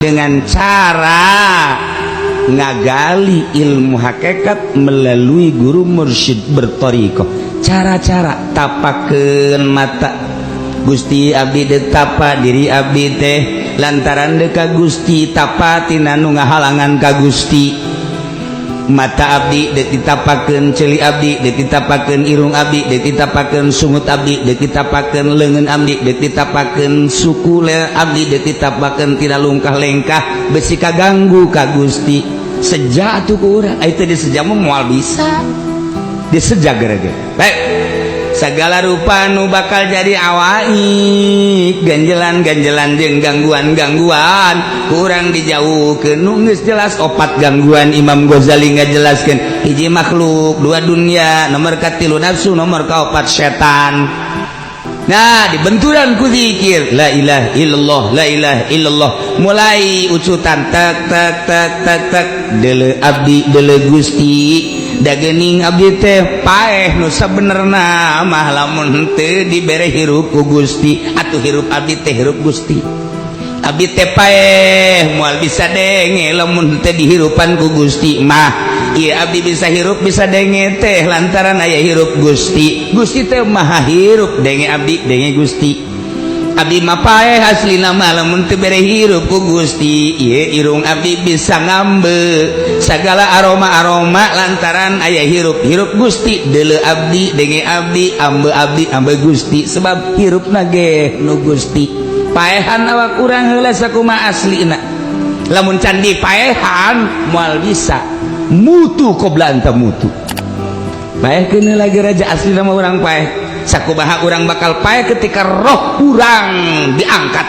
Dengan cara ngagali ilmu hakikat melalui guru mursyid bertorikoh, cara-cara tapakeun mata. Gusti, abdi tapa diri abdi teh lantaran dek ka Gusti, tapa tina nu ngahalangan ka Gusti. Mata abdi dek ditapakeun, ceuli abdi dek ditapakeun, irung abdi dek ditapakeun, sungut abdi dek ditapakeun, leungeun abdi dek ditapakeun, suku le abdi dek ditapakeun, tidak lungkah lengkah besi kaganggu ka Gusti. Seja atuh ku urang itu diseja mah moal bisa diseja gara-gara. Baik, segala rupa nu bakal jadi awaik, ganjelan-ganjelan jeung gangguan-gangguan kurang dijauhkeun. Nu geus jelas opat gangguan, Imam Ghazali ngajelaskeun: hiji makhluk, dua dunia, nomor katilu nafsu, nomor kaopat setan. Nah, dibenturan ku zikir la ilaha illallah, la ilaha illallah, mulai ucutan tek tek tek tek tek, deuleu abdi, deuleu Gusti. Da geuning abdi teh paeh, nu sabenerna mah lamun teu dibere hirup ku Gusti atuh hirup abdi teh hirup Gusti. Abdi teh paeh, moal bisa denge lamun teu dihirupan ku Gusti mah. Ieu abdi bisa hirup, bisa denge teh lantaran aya hirup Gusti. Gusti teh maha hirup, denge abdi denge Gusti. Abdi mah paeh aslina mah lamun teu bere hirup ku Gusti. Ieu irung abdi bisa ngambe segala aroma-aroma lantaran aya hirup hirup Gusti. Deuleu abdi denge abdi, ambe abdi ambe Gusti, sebab hirupna ge nu Gusti. Paehan awak urang heula sakumaha aslina. Lamun can dipaehan moal bisa. Mutu qabla an tamutu, paehkeun lagi raja. Aslina mah urang paeh. Sakumaha urang bakal paeh ketika roh urang diangkat,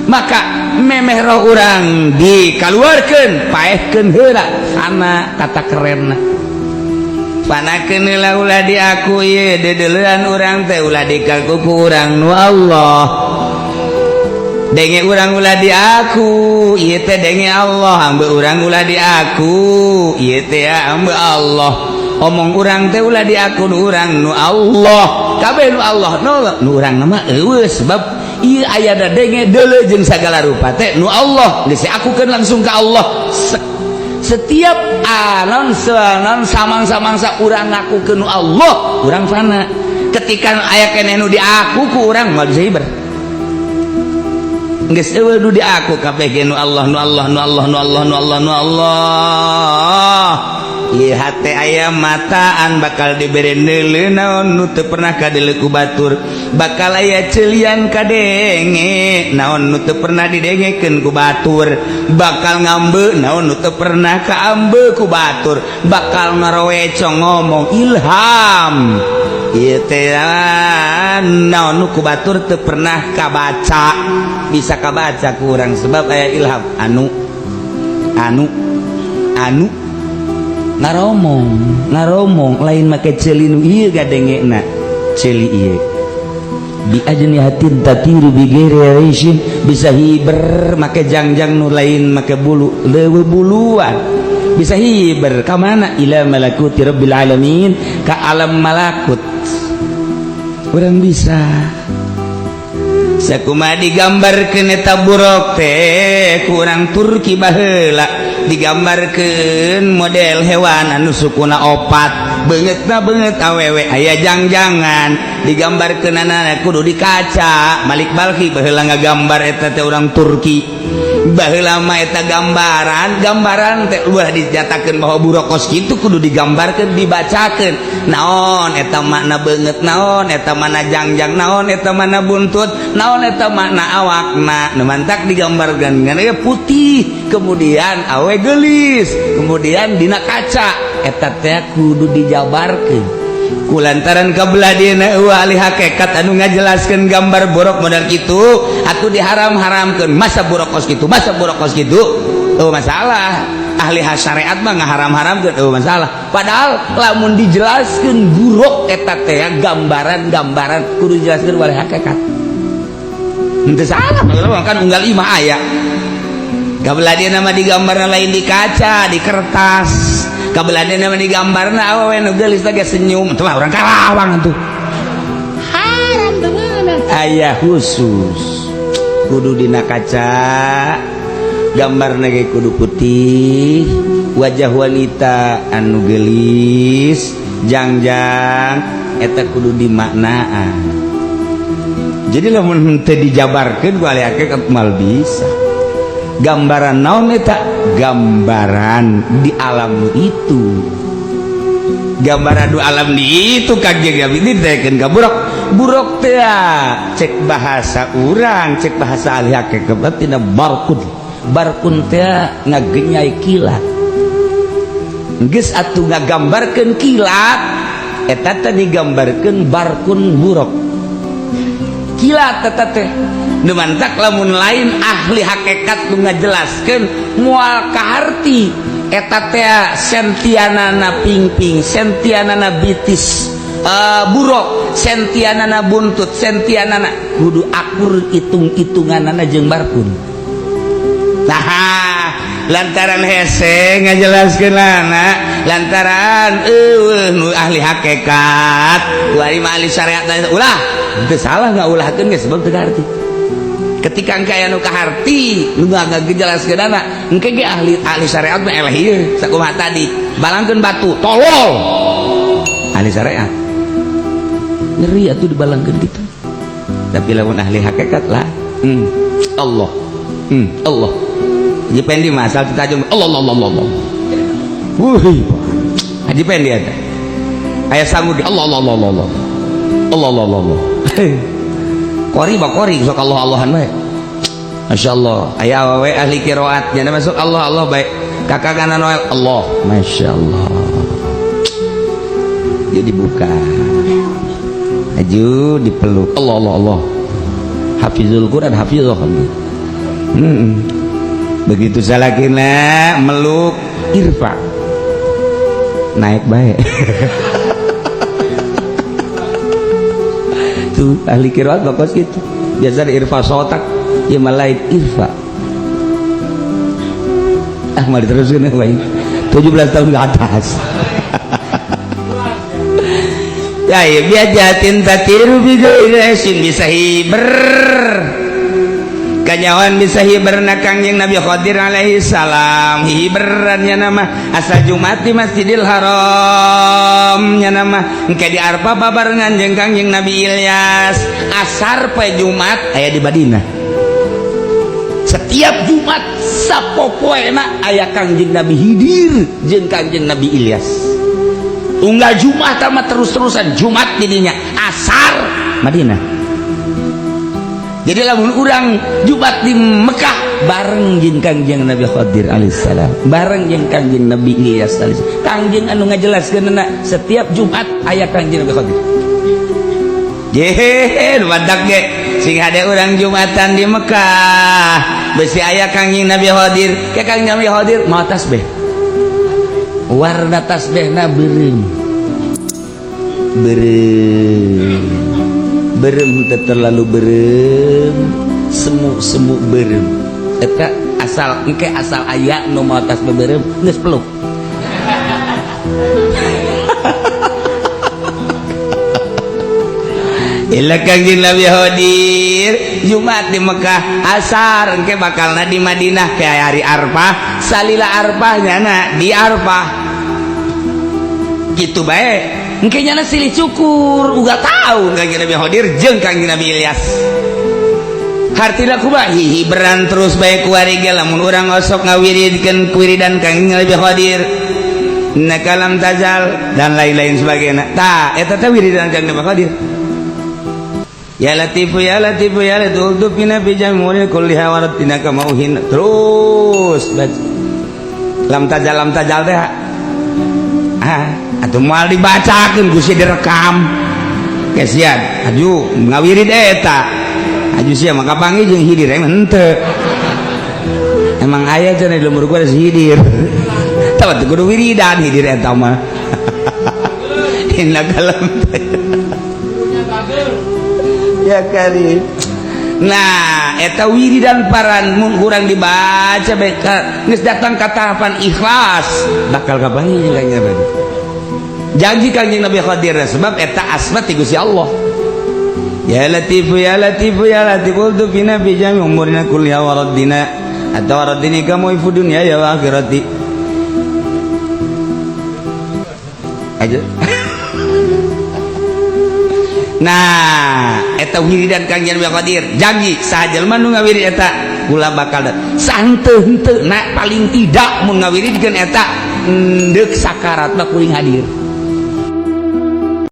maka memeh roh urang dikaluarkeun, paehkeun heula. Sana kata kerenna, panakeun heula, ulah diaku ieu deudeulean urang teh ulah dikaku ku urang, nu Allah. Denge urang ulah diaku, ieu teh denge Allah. Ambe urang ulah diaku, ieu teh ambe Allah. Omong urang teh ulah diaku, nu urang nu Allah. Kabeh nu Allah, nu nu urang mah eueuh, sebab ieu aya da denge, deuleu jeung sagala rupa teh nu Allah. Geus akukeun langsung ka Allah. Setiap anon non samang-samangsa urang ngaku ke nu Allah, urang fana. Ketika aya keneh nu diaku ku urang, moal bisa hiber. Geus eueuh nu diaku, kabeh ge nu Allah, nu Allah, nu Allah, nu Allah, nu Allah, nu Allah. Ieu hate aya mataan, bakal dibere neuleu naon nu teu pernah kadeuleu ku batur, bakal aya ceulian kadenge naon nu teu pernah didengekeun ku batur, bakal ngambe naon nu teu pernah kaambe ku batur, bakal ngaroweco ngomong ilham ieu teh naon nu ku batur teu pernah kabaca, bisa kabaca ku urang sebab aya ilham. Anu anu anu ngaromong ngaromong lain make ceuli nu ieu gadengena, ceuli ieu bi ajnihatin tatiru bi ghairi rishin, bisa hiber make jangjang nu lain make bulu, leuweuh buluan, bisa hiber ka mana? Ila malakuti rabbil alamin, ka alam malakut. Urang bisa sakumaha digambarkeun eta buruk teh kurang Turki baheula, digambarkeun model hewan anu sukuna opat, beungeutna beungeut awewe, aya jangjangan, digambarkeunana kudu di kaca. Malik Balkhi baheula ngagambar eta teh, urang Turki baheula mah. Eta gambaran gambaran teh ulah dinyatakeun bahwa buruk kos kitu, kudu digambarkeun, dibacakeun naon eta makna beungeut, naon eta makna jangjang, naon eta makna buntut, naon eta makna awakna. Nu mantak digambarkeun ngan putih, kemudian awe gelis, kemudian dina kaca eta teh kudu dijabarkeun. Kulantaran kabelah dina eueuh ahli hakikat anu ngajelaskeun gambar buruk model kitu, atuh diharam-haramkeun. Masa buruk kos kitu, masa buruk kos kitu, oh masalah. Ahli syariat mah ngaharam-haramkeun, oh masalah. Padahal lamun dijelaskeun buruk eta teh gambaran-gambaran kudu dijelaskeun oleh hakikat, henteu salah kan. Unggal imah aya kabelah dieuna mah digambarna lain di kaca, di kertas. Kabelah dieuna mah digambarna awewe nu geulis teh senyum. Tuh urang Karawang tuh haram dengan aya khusus kudu dina kaca. Gambarna ge kudu putih, wajah wanita anu gelis, jangjang eta kudu dimaknaan. Jadi lamun henteu dijabarkeun ku ahli hakikat mal bisa. Gambaran naon eta? Gambaran di alam itu. Gambaran di alam di itu Kangjeng Nabi ditekeun ka buruk. Buruk teh cek bahasa urang, cek bahasa ahli hakikat tina barkun. Barkun teh ngagenyai kilat. Geus atuh ngagambarkeun kilat, eta teh digambarkeun barkun buruk. Kilat eta teh. Nu mantak lamun lain ahli hakikat nu ngajelaskeun moal kaharti eta teh sentianana pingping, sentianana bitis, buruk, sentianana buntut, sentianana kudu akur hitung-hitunganana jeung barkun. Nah, lantaran hese ngajelaskeun lana, lantaran eueuh nu ahli hakikat, kuari mah ahli syariat ulah, teu salah ngaulahkeun ge sebab teu kaharti. Ketika engke aya nu kaharti, nu ngajelaskeunana, engke ge ahli ahli syariat mah eleh ieu sakumaha tadi, balangkeun batu, tolol. Ahli syariat. Ngeri atuh dibalangkeun kitu. Tapi lamun ahli hakikat lah, Allah. Allah. Haji Pendi mah asal ditajung Allah Allah Allah Allah. Wuih. Haji Pendi eta. Aya sangu di Allah Allah Allah Allah. Allah Allah Allah Allah. Kori ba kori sok Allah Allahan bae. Masya Allah. Aya awewe ahli qiraat nya masuk Allah Allah bae. Kakak kana Noel Allah. Masya Allah. Dia dibuka. Aju dipeluk Allah Allah Allah. Hafizul Quran hafizah. Begitu salakina meluk irfa naik baik. Tuh ahli qiraat bakos gitu. Biasa irfa sotak ya malaik irfa. Ah mau diteruskeun baik. 17 tahun ke atas. Ya ya biajatin tatiru bi ghairi bisa hiber. Kanyawan bisa hiberna Kangjeng Nabi Khadir alaihi salam hiberannya nama asal Jumat di Masjidil Haram nya nama engke di Arfa babarengan jeung Kangjeng Nabi Ilyas asar poe Jumat aya di Madinah. Setiap Jumat sapopoena aya Kangjeng Nabi Hidir jeung Kangjeng Nabi Ilyas. Unggal Jumat mah terus-terusan Jumat didinya asar Madinah. Jadi lamun urang Jumat di Mekah bareng jeung Kangjeng Nabi Khadir alaihissalam, bareng jeung Kangjeng Nabi Ilyas alaihissalam. Kangjeng anu ngajelaskeunna setiap Jumat aya Kangjeng Nabi Khadir. Jehe, badak ge sing hade urang Jumatan di Mekah, besi aya Kangjeng Nabi Khadir, ke Kangjeng Nabi Khadir mau tasbih. Warna tasbihna beureum. Beureum. Berem terlalu berem, semu-semu berem. Eta asal engke asal aya nu mawa tasbih berem geus peluk. Ila Kangjeng Nabi Khadir Jumat di Mekah asar engke bakalna di Madinah kayak hari Arfah salila Arfah nyana di Arfah gitu bae. Engke nyana silih cukur uga tahu Kangjeng Nabi Khadir jeung Kangjeng Nabi Ilyas. Hartina kumaha hihiberan terus bae kuari ge lamun urang osok ngawiridkeun kuwiridan Kangjeng Nabi Khadir. Innaka lam tazal dan lain-lain sebagainya. Tah eta teh wiridan Kangjeng Nabi Khadir. Ya Latifu ya Latifu ya Latifu ultufina fi jamuril kulliha waratina kamauhin terus baca. Lam tazal teh ah atuh moal dibacakeun ku si direkam. Kesian aju ngawirid eta. Aju sia maka panggih jeung hidir emang henteu. Emang aya cenah di lembur gua si hidir. Tah teu kudu wiridan hidir eta mah. Innaka lam ya kali. Nah eta wiridan paran mun kurang dibaca bae geus datang ka tahapan ikhlas bakal kapanggih jeung Kangjeng Nabi. Janji Kangjeng Nabi Khadir sebab eta asma ti Gusti Allah. Ya Latifu ya Latifu ya Latifu ultufina fi jami umurina kulliha wa raddina Atau radini kamu ifu dunia ya wa akhirati. Aja. Nah, eta wiridan Kangjeng Nabi Qadir. Janji saha jelema nu ngawirid eta kula bakal santeu henteu na paling tidak mun ngawiridkeun eta, endek sakarat mah kuring hadir.